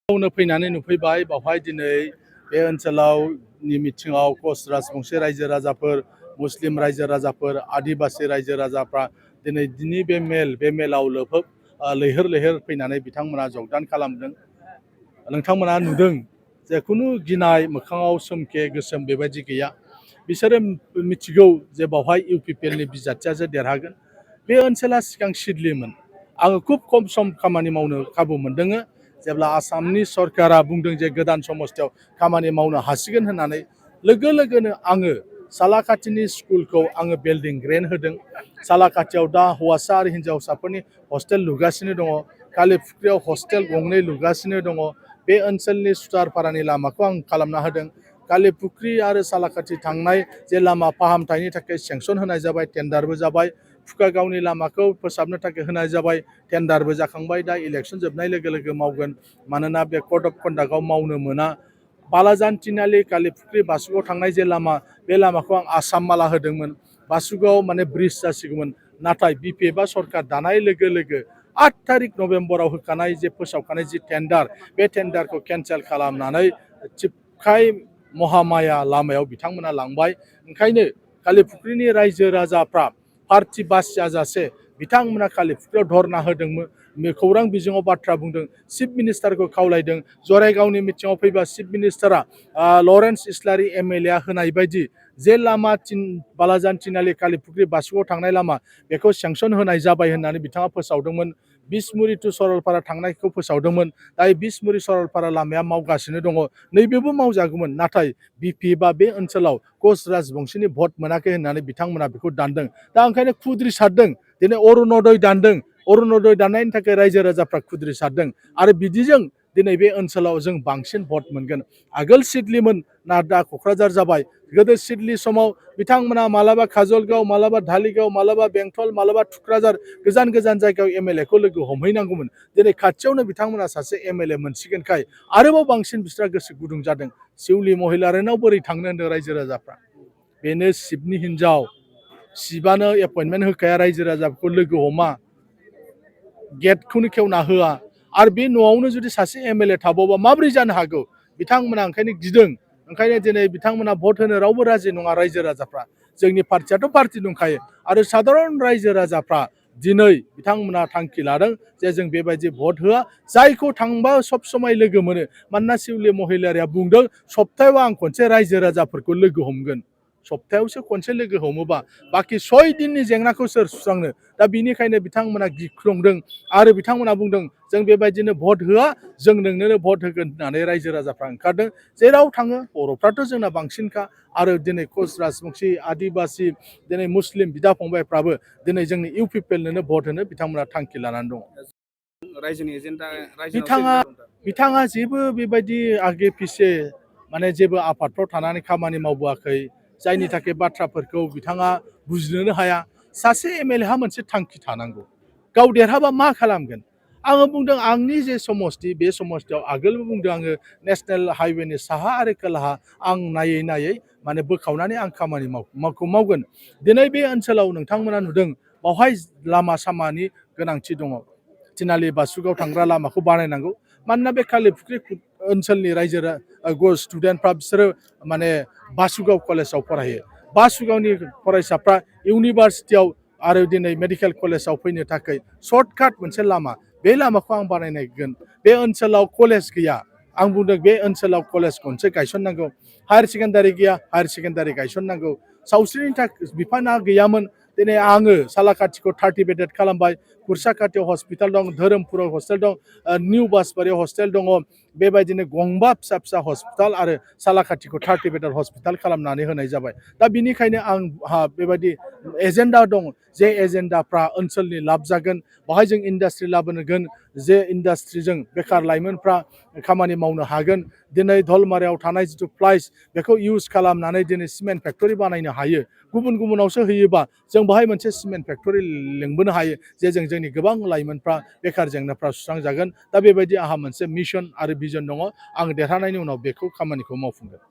फैनानै नुफैबाय बावहाय दिनै बे ओनसोलावनि मिथिङाव कच राजबंशी रायजो राजाफोर मुस्लिम रायजो राजाफोर आदिबासि रायजो राजाफ्रा दिनै बे मेलाव लैहोर लैहोर फैनानै बिथांमोना जगदान खालामदों। नोंथांमोना नुदों जे खुनु गिनाय मोखाङाव सोमखे गोसोम बेबायदि गैया। बिसोरो मिथिगौ जे बावहाय इउपिपिएलनि बिजाथियासो देरहागोन। बे ओनसोला सिगां सिदलिमोन। आङो खुब खम सम खामानि मावनो खाबु मोनदों जेब्ला आसामनि सरकारा बुंदों जे गोदान समस्थियाव खामानि मावनो हासिगोन होननानै लोगो लोगोनो आङो सालाकाटिनि स्कुलखौ आङो बिल्डिं ग्रेन्ड होदों। सालाकाटियाव दा हौवासा आरो हिन्जावसाफोरनि हस्टेल लुगासिनो दङ। कालिफुख्रियाव हस्टेल गंनै लुगासिनो दङ। बे ओनसोलनि सुतारपारानि लामाखौ आं खालामना होदों। कालिफुख्रि आरो सालाकाटि थांनाय जे लामा फाहामथायनि थाखाय सेंसन होनाय जाबाय, टेन्डारबो जाबाय। फुकागावनि लामाखौ फोसाबनो थाखाय होनाय जाबाय, टेन्डारबो जाखांबाय। दा इलेक्सन जोबनाय लोगो लोगो मावगोन, मानोना बे कड अफ कन्डाक्टआव मावनो मोना। बालाजान तिनालि कालिफुख्रि बासुगाव थांनाय जे लामा, बे लामाखौ आं आसाम माला होदोंमोन। बासुगाव माने ब्रिज जासिगौमोन, नाथाय बिपिएफआ सरकार दानाय लोगो लोगो 8 तारिख नभेम्बराव होखानाय जे फोसावखानाय जि टेन्डार, बे टेन्डारखौ केन्सेल खालामनानै चिपकाय महामाया लामायाव बिथांमोना लांबाय। ओंखायनो कालिफुख्रिनि रायजो राजाफ्रा पार्टि बासियाजासे बिथांमोना कालिफुख्रियाव धरना होदोंमोन। खौरां बिजोङाव बाथ्रा बुंदों, चिफ मिनिस्टारखौ खावलायदों। जरायगावनि मिटिङाव फैबा चिफ मिनिस्टारा लरेन्स इस्लारि एमएलए होनाय बायदि जे लामा बालाजान तिनालि कालिफुख्रि बासुगाव थांनाय लामा, बेखौ सेंसन होनाय जाबाय होननानै बिथाङा फोसावदोंमोन। बिसमुरि टु सरलपारा थांनायखौ फोसावदोंमोन। दा बिसमुरि सरलपारा लामाया मावगासिनो दङ। नैबेबो मावजागौमोन, नाथाय बिपिएफआ बे ओनसोलाव कच राजबंशीनि भट मोनाखै होननानै बिथांमोना बेखौ दानदों। दा ओंखायनो खुद्रि सारदों। दिनै अरुण'दय दानदों। अरुण'दय दाननायनि थाखाय रायजो राजाफ्रा खुद्रि सारदों। आरो बिदिजों दिनै बे ओनसोलाव जों बांसिन भट मोनगोन। आगोल सिदलिमोन, ना दा क'क्राझार जाबाय। गोदो सिदलि समाव बिथांमोना मालाबा काजलगाव, मालाबा धालिगाव, मालाबा बेंटल, मालाबा थुक्राझार गोजान गोजान जायगायाव एमएलएखौ लोगो हमहैनांगौमोन। दिनै खाथियावनो बिथांमोना सासे एमएलए मोनसिगोनखाय आरोबाव बांसिन बिस्रा गोसो गुदुं जादों। सिउलि महिलारिनाव बोरै थांनो होनदों रायजो राजाफ्रा। बेनो शिबनि हिनजाव, शिबानो एपइन्टमेन्ट होखाया रायजो राजाफोरखौ लोगो हमा, गेटखौनो खेवना होआ। आरो बे न'आवनो जुदि सासे एमएलए थाबावबा माबोरै जानो हागौ। बिथांमोना ओंखायनो गिदों। ओंखायनो दिनै बिथांमोना भट होनो रावबो राजि नङा रायजो राजाफ्रा। जोंनि पार्टियाथ' पार्टि दंखायो। आरो साधारन रायजो राजाफ्रा दिनै बिथांमोना थांखि लादों जे जों बेबायदि भट होआ। जायखौ थांबा सब समाय लोगो मोनो। मानोना सिउलि महिलारिया बुंदों सप्तायाव आं खनसे रायजो राजाफोरखौ लोगो हमगोन। सप्तायावसो खनसे लोगो हमोबा बाखि 6 दिननि जेंनाखौ सोर सुस्रांनो। दा बिनिखायनो बिथांमोना गिख्रंदों। आरो बिथांमोना बुंदों जों बेबायदिनो भट होआ, जों नोंनो भट होगोन होननानै रायजो राजाफ्रा ओंखारदों। जेराव थाङो बर'फ्राथ' जोंना बांसिनखा। आरो दिनै कच राजबंशी, आदिबासि, दिनै मुस्लिम बिदा फंबायफ्राबो दिनै जोंनि इउपिपिएलनोनो भट होनो बिथांमोना थांखि लानानै दङ। रायजोनि एजेन्डा बिथाङा जेबो बेबायदि आगे फिसे माने जेबो आफादफ्राव थानानै खामानि मावबोआखै। जायनि थाखाय बाथ्राफोरखौ बिथाङा बुजिनोनो हाया। सासे एमएलएहा मोनसे थांखि थानांगौ। गाव देरहाबा मा खालामगोन। आङो बुंदों आंनि जे समस्ति, बे समस्तियाव आगोलबो बुंदों आङो नेशनेल हाइवेनि साहा आरो खोलाहा आं नायै नायै माने बोखावनानै आं खामानि मावगोन। दिनै बे ओनसोलाव नोंथांमोना नुदों बावहाय लामा सामानि गोनांथि दङ। तिनालि बासुगाव थांग्रा लामाखौ बानायनांगौ। मानोना बे कालिफुख्रि ओनसोलनि स्टुडेन्टफ्रा बिसोरो माने बासुगाव कलेजाव फरायो। बासुगावनि फरायसाफ्रा इउनिभारसिटियाव आरो दिनै मेडिकेल कलेजाव फैनो थाखाय सर्टकाट मोनसे लामा, बे लामाखौ आं बानायनायगोन। बे ओनसोलाव कलेज गैया। आं बुंदों बे ओनसोलाव कलेज गंसे गायसननांगौ। हायार सेकेन्डारि गैया, हायार सेकेन्डारि गायसननांगौ। सावस्रिनि थाखाय बिफाना गैयामोन। दिनै आङो सालाकाटिखौ 30 बेडेड खालामबाय। कुरसाकाटियाव हस्पिटाल दं, धोरोमपुराव हस्टेल दं, निउ बासबारियाव हस्टेल दङ। बेबायदिनो गंबा फिसा फिसा हस्पिटाल आरो सालाकाटिखौ 30 बेडेड हस्पिटाल खालामनानै होनाय जाबाय। दा बिनिखायनो आंहा बेबायदि एजेन्डा दं जे एजेन्डाफ्रा ओनसोलनि लाब जागोन। बावहाय जों इन्डास्ट्रि लाबोगोन, जे इन्डास्ट्रिजों बेखार लाइमोनफ्रा खामानि मावनो हागोन। दिनै धलमारायाव थानाय जिथु प्लाइस, बेखौ इउज खालामनानै दिनै सिमेन्ट फेक्टरि बानायनो हायो। गुबुन गुबुनावसो होयोबा जों बाहाय मोनसे सिमेन्ट फेक्टरि लिंबोनो हायो, जे जोंनि गोबां लाइमोनफ्रा बेखार जेंनाफ्रा सुस्रांजागोन। दा बेबायदि आंहा मोनसे मिशन आरो भिजन दङ। आं देरहानायनि उनाव बेखौ खामानिखौ मावफुंगोन।